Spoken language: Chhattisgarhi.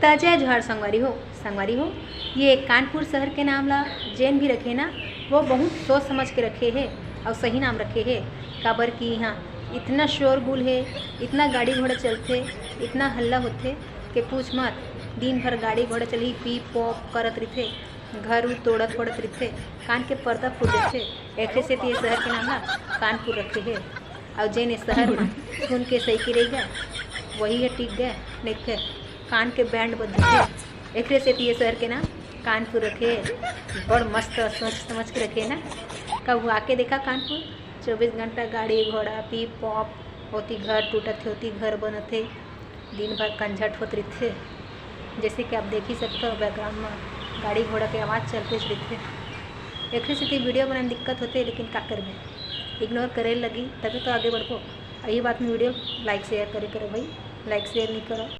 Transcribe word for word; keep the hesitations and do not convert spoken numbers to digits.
त जय जोहार संगवारी हो। संगवारी हो, ये कानपुर शहर के नाम ला जेन भी रखे ना, वो बहुत सोच समझ के रखे हे अउ सही नाम रखे हे, काबर कि इहाँ इतना शोरगुल हे, इतना गाड़ी घोड़ा चलथे, इतना हल्ला होथे के पूछ मत। दिन भर गाड़ी घोड़ा चलही, पीप पॉप करत रहिथे, घर उर तोड़त फोड़त रहिथे, कान के पर्दा फूट जथे। एखरे सेती ये शहर के नाम ला कानपुर रखे हे। अउ जेन ये शहर म सुन के सइकी रहि गे, वही ह टिक गे, नइते कान के बैंड बजथे। एखरे सेती ये शहर के नाम कानपुर रखे। बड़ मस्त सोच समझ के रखे ना। कभू आके देखा कानपुर, चौबीस घंटा गाड़ी घोड़ा, पीप पॉप, ओती घर टूटत हे, ओती घर बनत हे, दिन भर कंझट होत रहिथे। जैसे कि आप देख ही सकते हो, बैकग्राउंड में गाड़ी घोड़ा के आवाज़ चलते रहिथे। एखरे सेती वीडियो बनाए में दिक्कत होथे, लेकिन का करबे, इग्नोर करे लगी, तभी तो आगे बढ़बो। यही बात में वीडियो लाइक शेयर करे करो भाई, लाइक शेयर नहीं करो